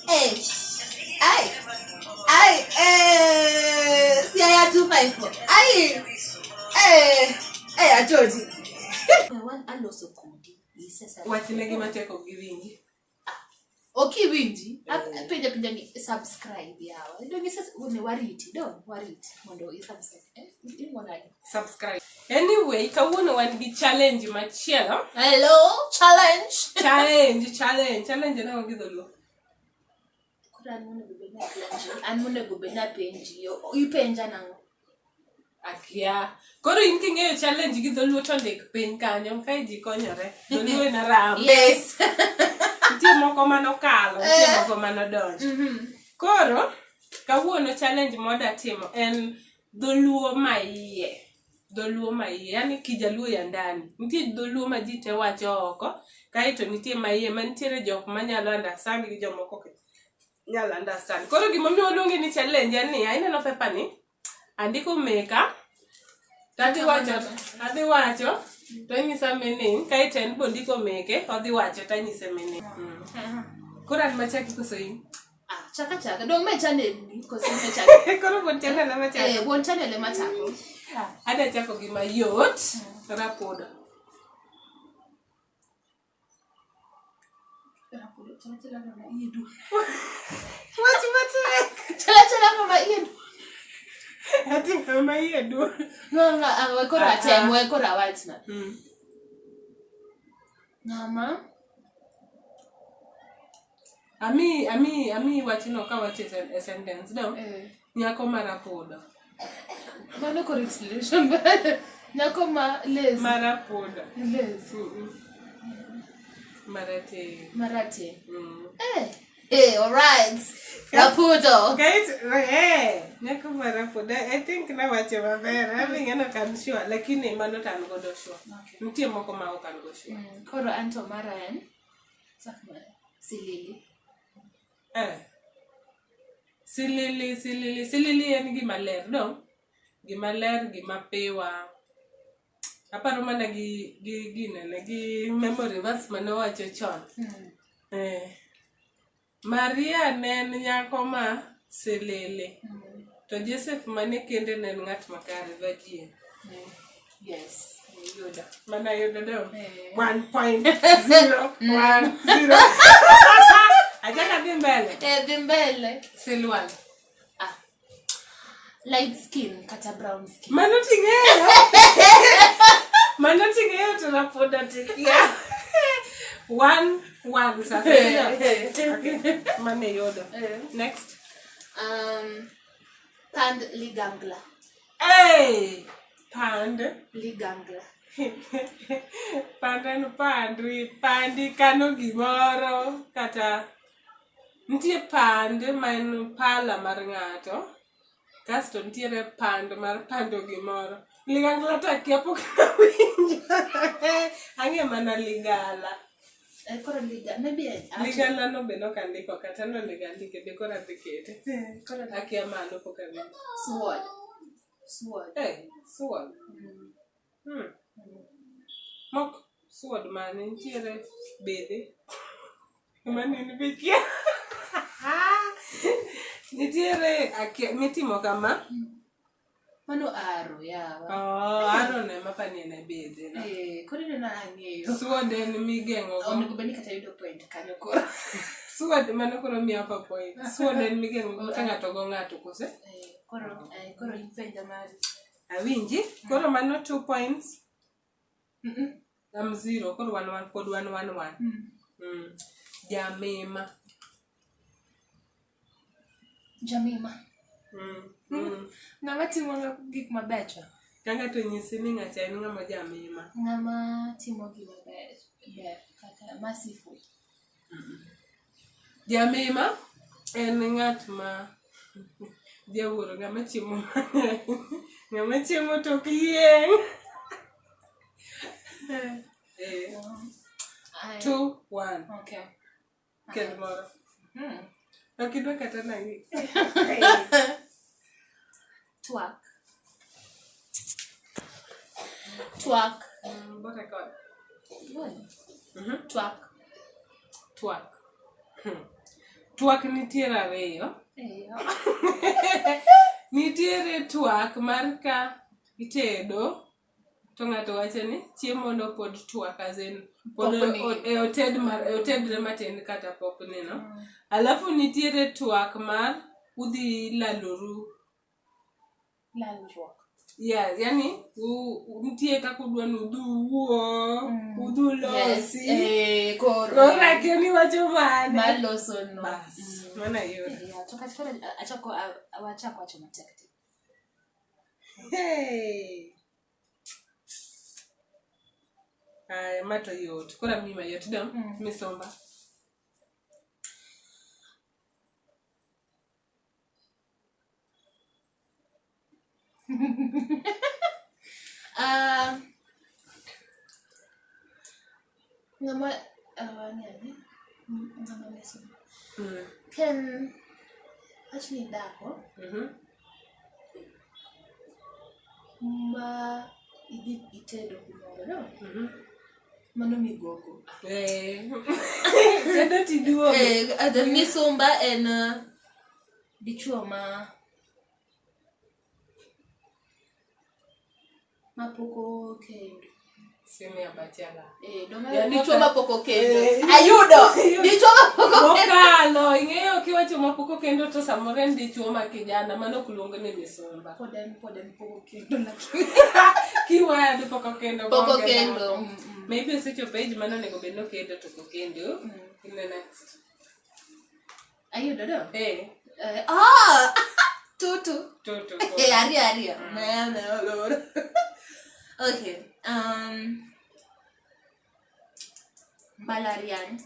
Eh. Ai. Ai, eh, Siaya 254. Ai. Eh, eh, Ajoji. Wan aloso kodi. Isesa. Wachnegi matek ok giwinji. Ok iwinji. Penja penja ni subscribe yawa. Dong isa ne wariti, dong wariti mondo i subscribe. Eh, iluongo nade? Subscribe. Anyway, kawuono wan gi challenge machielo. Hello, challenge. Challenge, challenge, challenge en ang'o gi dholuo? Koro an monego bed ni apenji. An monego bed ni apenji. Ipenja nang'o? Akia. Koro in king'eyo challenge gi dholuo to ndik piny kanyo kae ji konyore. Dholuo en aram. Yes. Nitie moko manokalo, nitie moko manodonjo. Koro kawuono challenge mwada timo en dholuo maiye. Dholuo maiye, yani kijaluo ya ndani. Nitie dholuo ma ji te wacho oko, kaeto nitie maiye ma nitiere jok manyalo understand gi jomoko ok nyal understand. Koro gimomiyo waluonge ni challenge en niya, ineno paper ni, andiko meka, tadhi wacho, adhi wacho, to onyisa meaning, kaeto en be ondiko meke, odhi wacho tanyise meaning. Koro an machaki koso in? Ah, chaka chaka. Dong me channel ni koso me chaka. Koro wuon channel ema chako. Eh, wuon channel ema chako. Adwa chako gi mayot, rapodo. Rapodo chala chala ng'ama iye duong'. Wach matek. Chala chala ng'ama iye duong'. Ati ng'ama iye duong'. No, no, ah, we koro Ah, atem, ah. we koro awachna. Ng'ama Ami ami ami wachno kawacho e sentence do. eh, Nyako marapodo. mano koro explanation. Nyako ma lazy. Marapodo. Lazy. Marateng'. Marateng'. Mm. Eh, eh, all right. Rapudo. Guys, eh, nyako marapodo. I think nawacho maber. I think ok an sure, lakini mano to an godo sure. Okay. Nitie moko ma ok an go sure. Koro anto mara en chak mare. Silili. Eh. Silili, silili, silili en gima ler, no? Gima ler, gima piwa. Aparo mana gi gi ginene gi memory verse mane owacho chon. Eh. Maria ne en nyako ma silili. To Joseph mane kende ne en ng'at makare, virgin. Yes. Yudo. Mana yudo do? Eh. 1.010. Achaka dhi mbele. Eh, dhi mbele. Silwal. Ah. Light skin kata brown skin. Mano ting'eyo. Mano ting'eyo to rapoda tikia. 1-1 sasa. Okay. Mano iyudo. Next. Pand ligangla. Hey! Pand. Ligangla. Pand en pandri. Pandi kano gimoro kata nitie pand ma en pala mar ng'ato. Kasto nitiere pand mar pando gimoro. Ligangla to akia pok awinjo. Ang'e mana ligala. Eh, koro liga maybe Ligala no be nok andiko kata nonego andike be koro adhi kete. Koro Akia mano pok awinjo. Sword. Sword. Eh, sword. Mok sword mane nitiere bede. Mano in be ikia. Nitiere akia mitimo kama. Mano aro yawa. Oh, aro no ema apani en e bede no. Eh, koro ineno ang'eyo. Sword en migeng'o go. Onego bed ni kata yudo point kanyo koro. Sword mano koro miya pa point. Sword en migeng'o go ka ng'ato go ng'ato kose? Eh, koro eh, koro in penja mari. Awinji. Koro mano 2 points. I'm 0. Koro wan wan pod wan 1 1. Jamima. Jamima. Ng'ama timo gik mabecho. Ka ng'ato onyisi ni ng'acha en ng'ama jamima. Ng'ama timo gima ber, ber kata merciful. Jamima en ng'at ma jawuoro ng'ama chiemo mang'eny. Ng'ama chiemo to ok yieng'. Eh. 2 1. Okay. Kel moro. Ok idwa kata nang'i. Twak. Twak. Bo record. Twak. Twak. Twak nitiere ariyo. Nitiere twak mar ka itedo to ng'ato wacho ni chiemo no pod twak as in pod Popni. e oted mar e otedre matin kata popni no. Alafu nitiere twak mar udhi laloru Lalruok. Yeah, yani nitie kaka udwa ni udhi uwuo, udhi Yes, ulosi. eh, koro. Koro akia ni wacho mane. Maloso no. Bas, mano yot. Yeah, to kata koro achako wachako wacho matek ti. Hey. Aya, ma to yot. Koro amiyi mayot dong. Misumba. Ah, ng'ama ng'ani ng'ama misumba. Ken wach ni dhako ma idhi itedo kumoro no. Mano migogo. Eh. Tedo tiduogo. Eh, the misumba en dichuo ma mapok okendo. Seme abachala. Eh, dong Yani dichuo ka- mapok okendo. Eh. Ayudo! Dichuo mapok okendo. Mokalo, ing'eyo kiwacho mapok okendo to samoro en dichuo ma kijana, mano ok luong ni misumba. Pod en pok okendo lakini. Kiwaya ni pok okendo. Pok maonge okendo. dhako. Maybe osechopo age mane onego bed ni okendo to ok okendo. In the next. Ayudo do? Eh, Eh, ah! Tutu. toto. Eh, ariyo ariyo. Ne, ne, oloro. Okay. Mbalariany.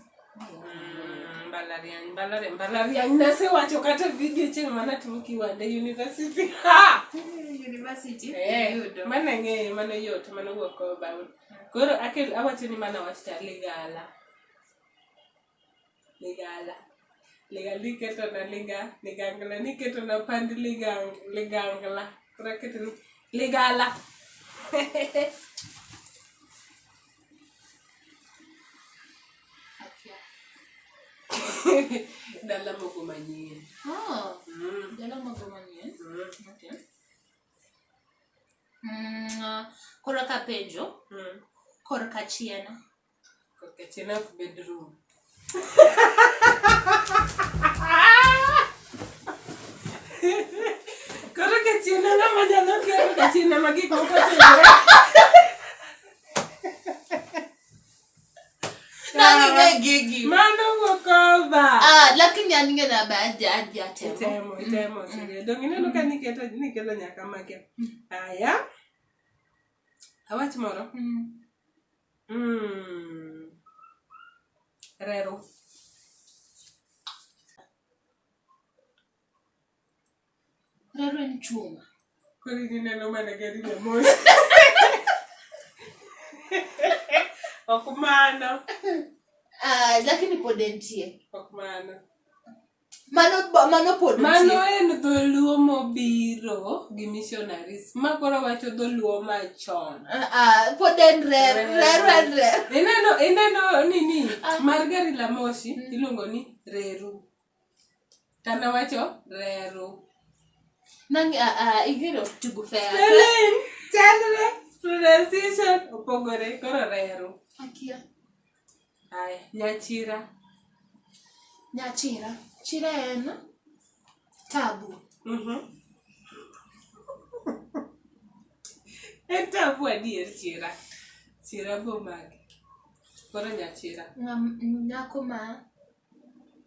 Mbalariany, mbalariany, mbalariany. Nasewacho kata video chieng' manatimo Kiwande University. Ha! University. Eh, Ayudo. mano ang'eyo, mano yot, mano wuok koa Bible. Koro akel awacho ni mana wach cha ligala. Ligala. Liga niketo na liga, ligangla niketo na pand ligang, ligangla. Koro aketo ni ligala. Akia. Dala mogo manyien. Oh. Dala mogo manyien. Okay. Koro kapenjo, korka chiena. Korka chiena ok bedroom. Koro kachiena ng'ama nyalo kia korka chiena ma gik moko timore. Nang'e gigi. Mano wuok over. Ah, lakini an ing'e na be adhi adhi atemo. Itemo, itemo. Sire. Dong ineno ka niketo nikelo nyaka make. Aya. Awach moro. Reru. Reru en chuma. Koro in ineno mana gari la moshi. Ok mano. Ah, lakini pod entie. Ok mano. Mano mano pod Mano nitie. en dholuo mobiro gi missionaries. Ma koro wacho dholuo machon. Ah, ah, pod en rer, reru en rer. Ineno ineno nini mar gari la moshi iluongo ni reru. Tana wacho reru. Nang ah, ah, ing'eyo tugo fair. Spelling chalre pronunciation opogore koro reru. Akia. Aya, nyachira. Nyachira. Chira en tabu. En tabu adier chira. Chira bomagi. Koro nyachira. Nyako ma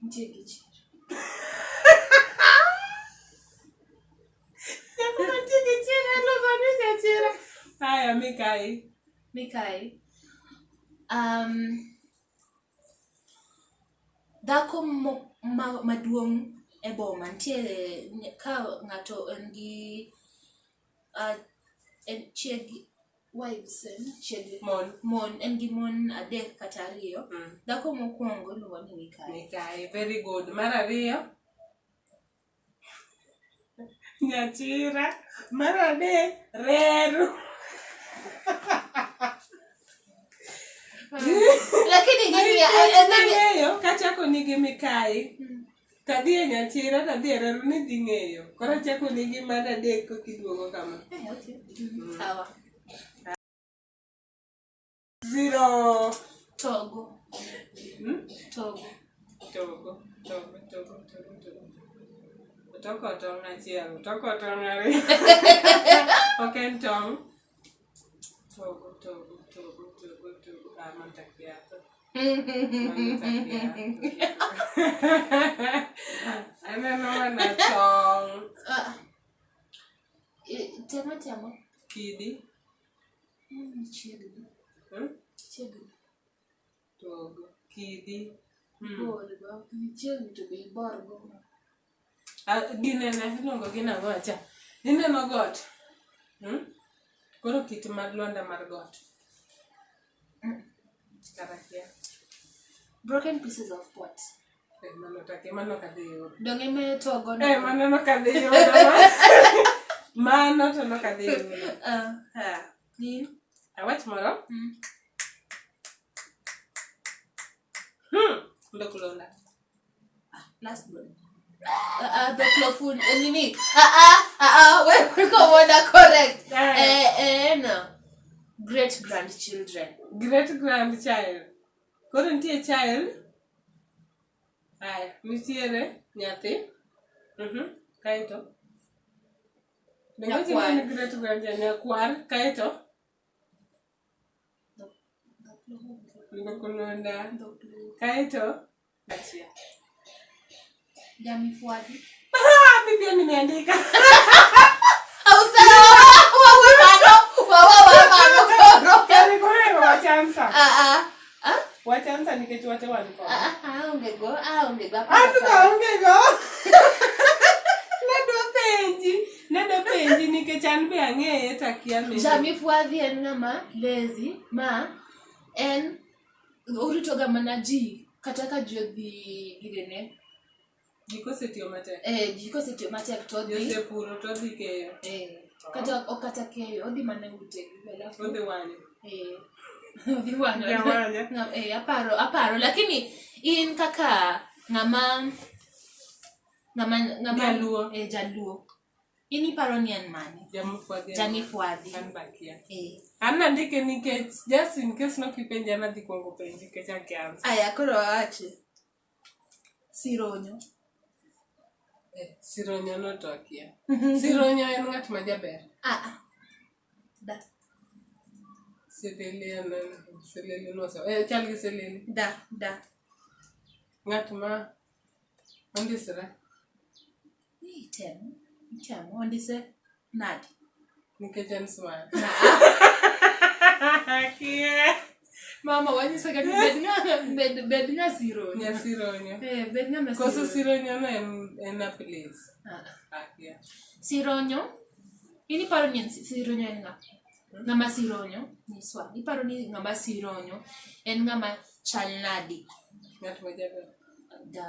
nitie gi chira. Nyako mantie gi chira iluongo ni nyachira. Aya, Mikai. Mikai. Dhako maduong' e boma nitiere ka ng'ato en gi en chieg wives en chieg Mon. mon en gi mon adek kata ariyo. Dhako mokwongo iluongo ni Mikai. Mikai, very good. Mar ariyo. Nyachira. Mar adek, reru. Lakini gini ng'eyo kachako nigi mikayi tadhi e nyachira tadhi e reru ni dhi ng'eyo. Koro achako nigi mar adek kokiduogo kama. Eh, okay. Sawa. Zero. Togo. Hmm? Togo. Togo. Togo, togo, togo, togo. Otoko tong' achiel, otoko tong' ariyo. Ok en tong'. Togo, togo, togo, togo, togo. Ah, mano takiato. Mano takiato. Aneno mana tong'. Ah. Temo temo. Kidi. Chiegni. Hmm? Chiegni. Togo. Kidi. Bor go. Chiegni to be ibor go. Ah, ginene iluongo gi nang'o acha? Ineno got? Hmm? Koro kit mar lwanda mar got. Kara kia. Broken pieces of pot. Eh, mano take, mano ok adhi yudo. Donge ime togo no? Eh, mano nok adhi yudo. Mano to nok adhi yudo. Ah. Ha. In? Awach moro? Mm. Hmm. Ndok londa. Last one. The clofun nini? Ah ah ah ah we come on correct. Eh. Eh eh no. Great grandchildren. Great grandchild. Koro nitie child. Aya, nitiere nyathi. Mhm. Kaeto. Donge Nyakwar. ni great grandchild nyakwar kaeto. Ndok londa. Kaeto. Achiel. Jamifwadi. Ah, mimi pia nimeandika. Ausala wawe mano wawa wa mano koro. Kare koro wachansa. Ah ah. Ah Wachansa nikech wate wan kode. ah ah onge go ah onge go. An to aonge go. Nadwa penji. Nadwa penji nikech an be ang'eye to akia min. Jamifwadhi en ng'ama lazy ma en oritoga mana ji kata ka ji odhi girene Ji kosetiyo matek. eh, ji kosetiyo matek to Ji odhi osepuro to odhi keyo. eh, kata ok kata keyo odhi mana e utegi alafu Odhi wanyo. eh, odhi wanyo Jawanyo. Eh, aparo aparo lakini in kaka ng'ama ng'ama ng'ama Jaluo. eh, jaluo in iparo ni en mane Jamifwadhi. Jamifwadhi. An be akia. eh. An nandike nikech just in case nokipenja an adhi kuongo penji nikech akia answer. Aya koro awache sironyo Eh, Sironyo no to akia. Sironyo en ng'at ma jaber. ah, ah. Da Silili en silili nose. Eh, chal gi silili. da da Ng'at ma ondisre. Itemo itemo ondise nadi Nikech en smart. Na, Akia. mama wanyisaga ni bed ng'a bed bed ng'a sironyo Nya sironyo. eh bed ng'ama Koso sironyo sironyo no en en a place. Ah, ah. Akia. Sironyo in iparo ni en sironyo en ng'a ng'ama sironyo nyiswa iparo ni ng'ama sironyo en ng'ama chal nadi Ng'at ma jaber. da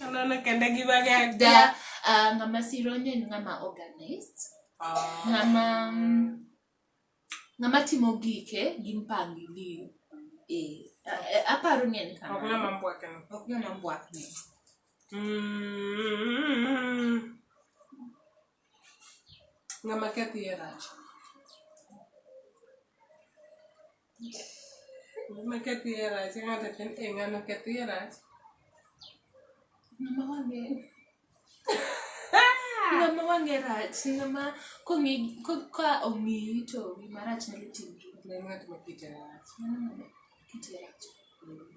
Aneno kende gi bage akia. da ng'ama sironyo en ng'ama organized Ah. ng'ama ng'ama timo gike gi mpangilio eh aparo ni en Ok kamano ng'ama mbwakni. ok ng'ama mbwakni Ng'ama keth iye rach. Ng'ama keth iye rach, ng'ato tin e ng'ano keth iye rach. Ng'ama wang'e ng'ama wang'e rach ng'ama kong'i ka ong'iyi to gima rach nyalo timri En ng'at ma kite rach. Kite rach.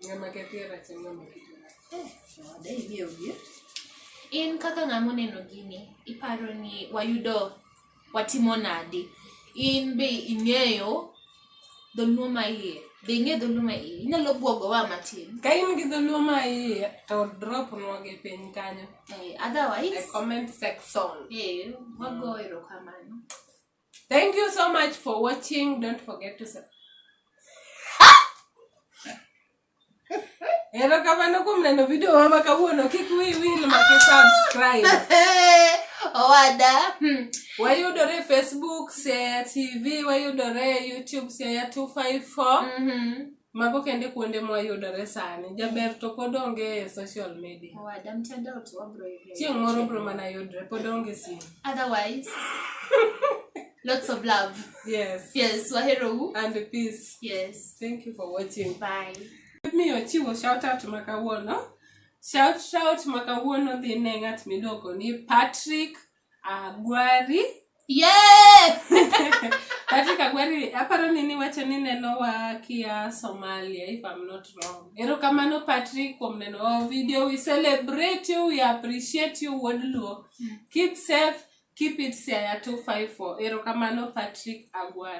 Ng'ama keth iye rach en ng'ama kite rach. Eh, ode ing'eyo gi. In kaka ng'ama oneno gini, iparo ni wayudo watimo nadi? In be ing'eyo dholuo ma iye? Be ing'eyo dholuo ma iye? Inyalo buogowa matin. Ka in gi dholuo ma iye to drop nwa gi piny kanyo. Eh, otherwise, E comment section. eh, wago erokamano. Thank you so much for watching. Don't forget to subscribe. Erokamano kuom neno video wa ma kawuono. Kik wiyi wil mak i subscribe. Owada. Wayudore e Facebook Siaya TV, wayudore e YouTube Siaya 254. Mago kende kuonde mwayudore sani. Jaber to pod onge e social media. Owada mtandao to wabro yudo. Chieng' moro bro mana yudre, pod onge simu. Otherwise, lots of love. Yes. Yes, wahero u. And peace. Yes. Thank you for watching. Bye. Miyo chiwo shout out ma kawuono. Shout out ma kawuono dhi ne ng'at miluongo ni Patrick Agwari. Yeah! Patrick Agwari, aparo ni niwacho ni nenowa kia Somalia, if I'm not wrong. Erokamano Patrick kuom neno our video. We celebrate you, we appreciate you, Wuod Luo. Keep safe, keep it Siaya 254. Erokamano Patrick Agwari.